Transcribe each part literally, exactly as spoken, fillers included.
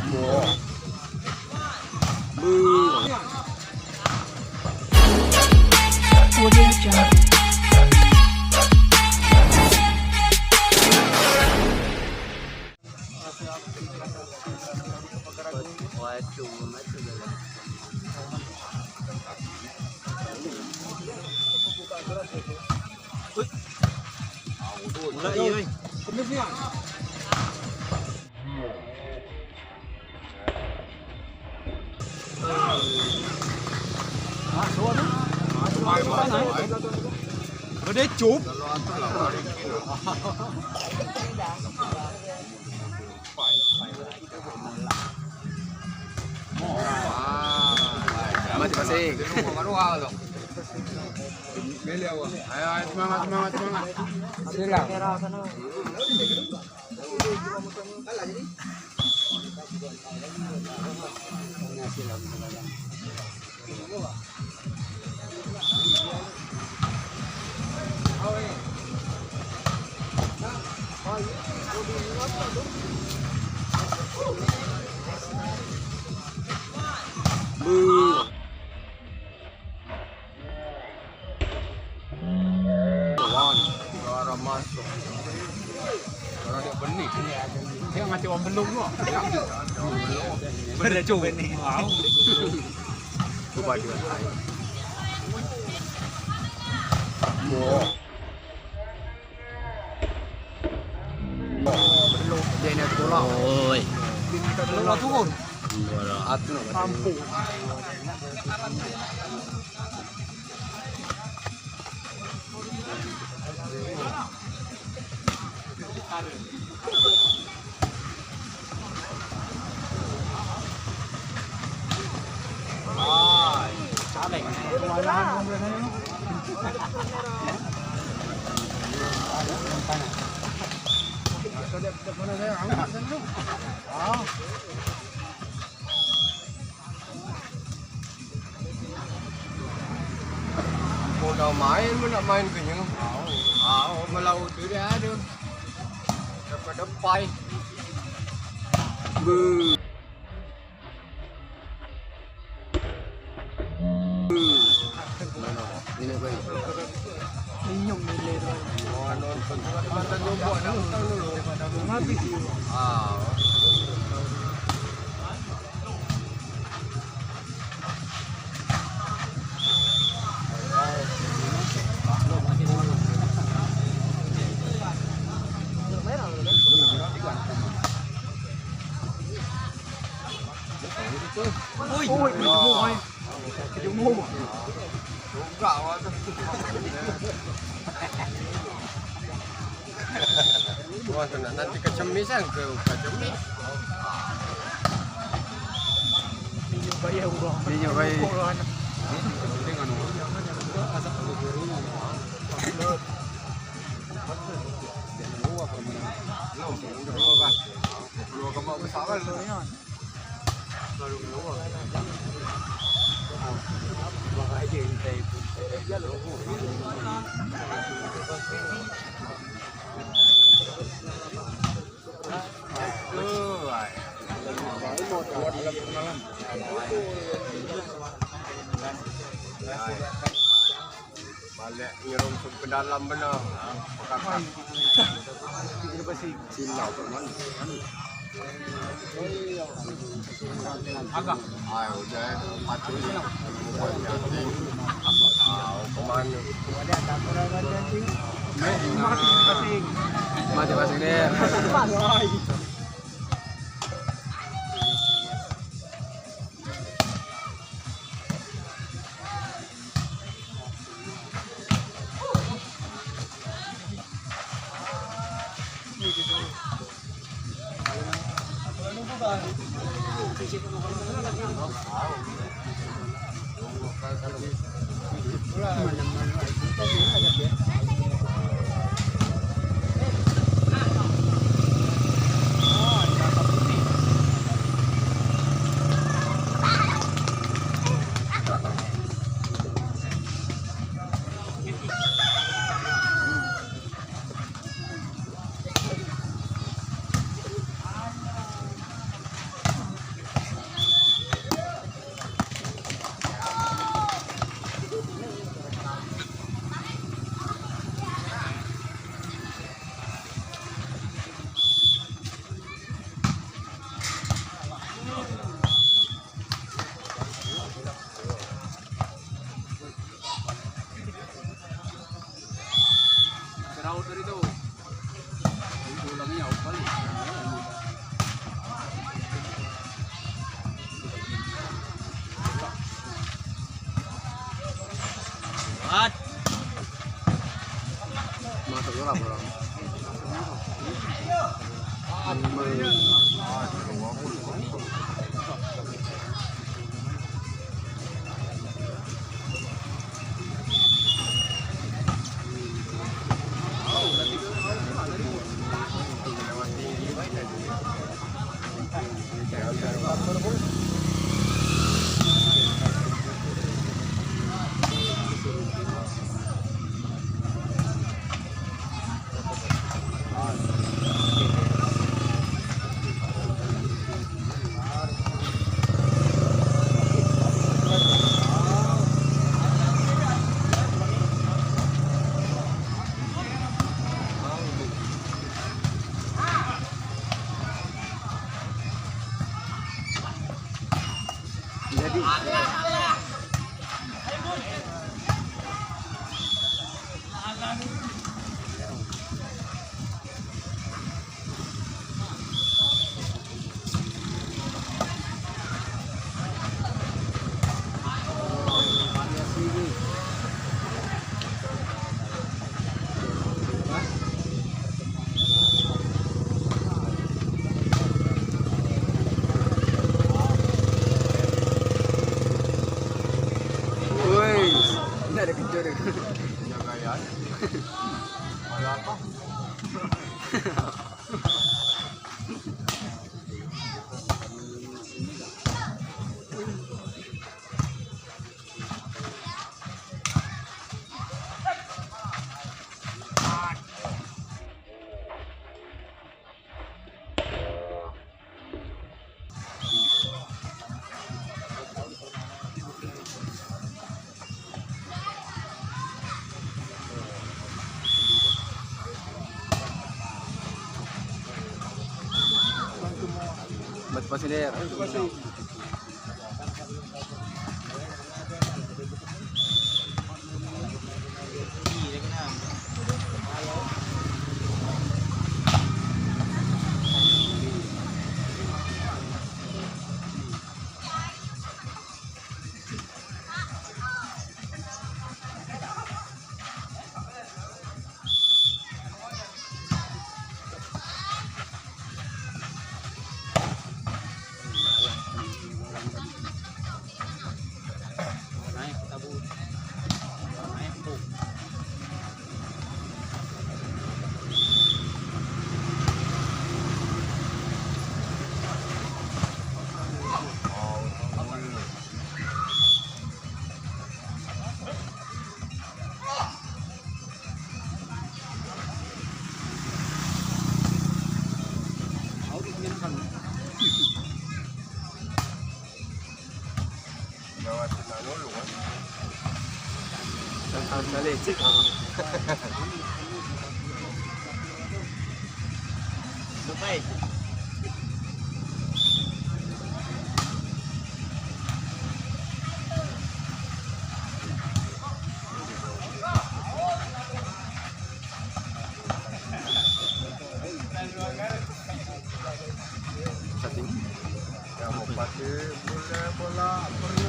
Audio Jungle. Gede cup. Masing-masing. Ayo, ayo, semangat, semangat, semangat. Silang. Wan, suara masuk. Suara dia benih. Dia ngasih uang belum kok. Bener cuy. Wow. Coba dia. Wow. Dia nak sekolah. Oi. Sekolah turun. Mampu. Udah main, nak main ke nyu. Au, melaut tu dia ada. Dapat depai. Be. Ini apa ini? Minum nilai tu. Mati. Ah. Oi, oi, oi. Juga. Wah, kena nanti kecemis kan, ke kecemis. Minyak bayi. Balek nyerungsung ke dalam benar. Pekakak. Silau ke mana? Agak. Ayo, udah, patuh ni. Ayo, ke mana? Masing-masing dia. Masuk gelap orang. Jadi Woi, ndak ada kencur. Jaga ya. Ada apa? Batu pasir. Jawa Tengah dulu, kan? Tentang sekali. Sampai. Setting. Yang mau pakai bola, bola perlu.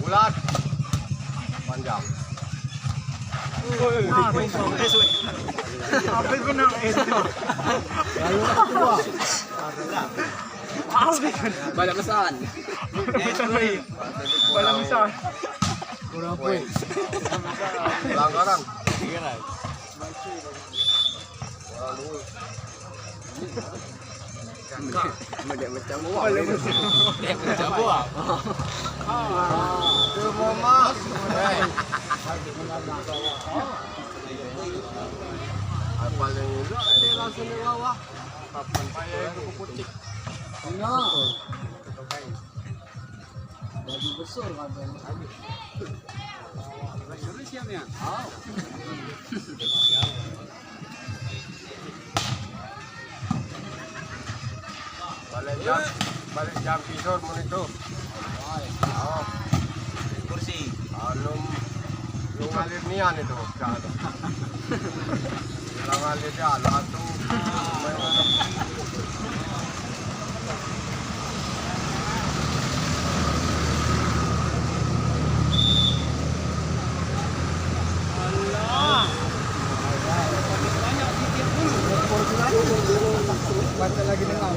Bulat. Panjang. Apa itu nang itu? Lalu keluar. Banyak pesan. Banyak pesan. Kurang poin. Pelanggaran. Kurang dua. Medek macam buah. Medek macam buah. Tuh, Mama. Paling enggak dia langsung di bawah. Papan payah itu putih. Nah. Baju besar kan. Suruh siap ya? Oh. Balik jam, balik jam tidur mun itu. Oh. Kursi. Alum. Ngalir nian itu. Kalau ngalir jalan tu. Baca lagi dengan.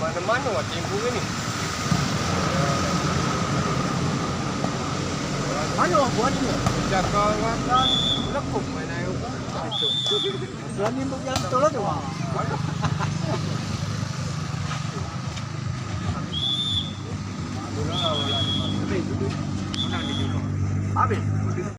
Mana-mana wah timbul ni. Mana wah buat ni? Jaga orang lekuk main air. Berani untuk yang betul aja, Bang.